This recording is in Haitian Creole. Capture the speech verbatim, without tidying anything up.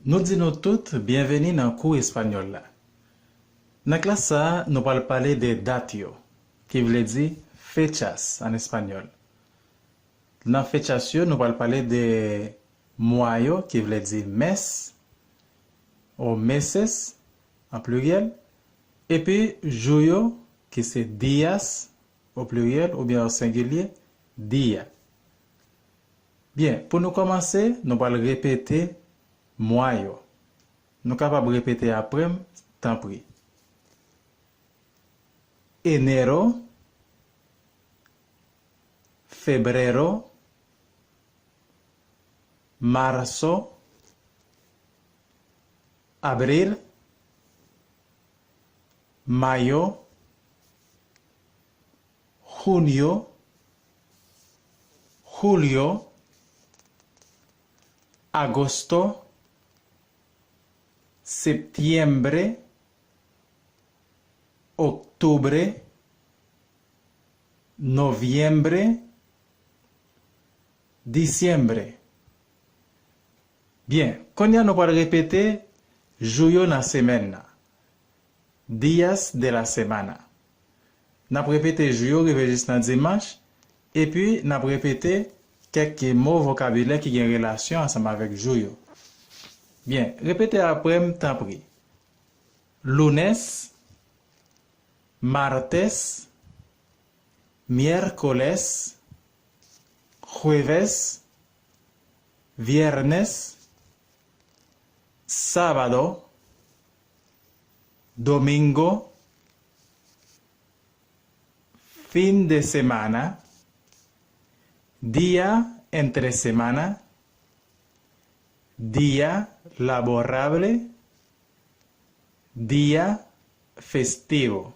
Nou di nou tout byenveni nan kou espanyòl la. Nan klas sa a, nou pral pale de dat yo, ki vle di fechas an espanyòl. Nan fechas yo, nou pral pale de mwa yo, ki vle di mes, o meses, an pliryèl, epi jou yo, ki se días, o pliryèl, oubyen o sengilye, dia. Byen, pou nou kòmanse, nou pral repete mwa yo. Nou kapab repete apre m, tanpri. Enero, febrero, marso, abril, mayo, junio, julio, agosto, septiembre, octubre, noviembre, diciembre. Byen, kounye a nou pral repete jou yo nan semèn nan. Días de la semana. N ap repete jou yo rive jis nan dimanch, epi n ap repete kèk mo vokabilè ki gen relasyon ansanm avèk jou yo. Byen, repete apre m, tanpri. Lunes, martes, miércoles, jueves, viernes, sábado, domingo, fin de semana, día entre semana, día laborable, día festivo.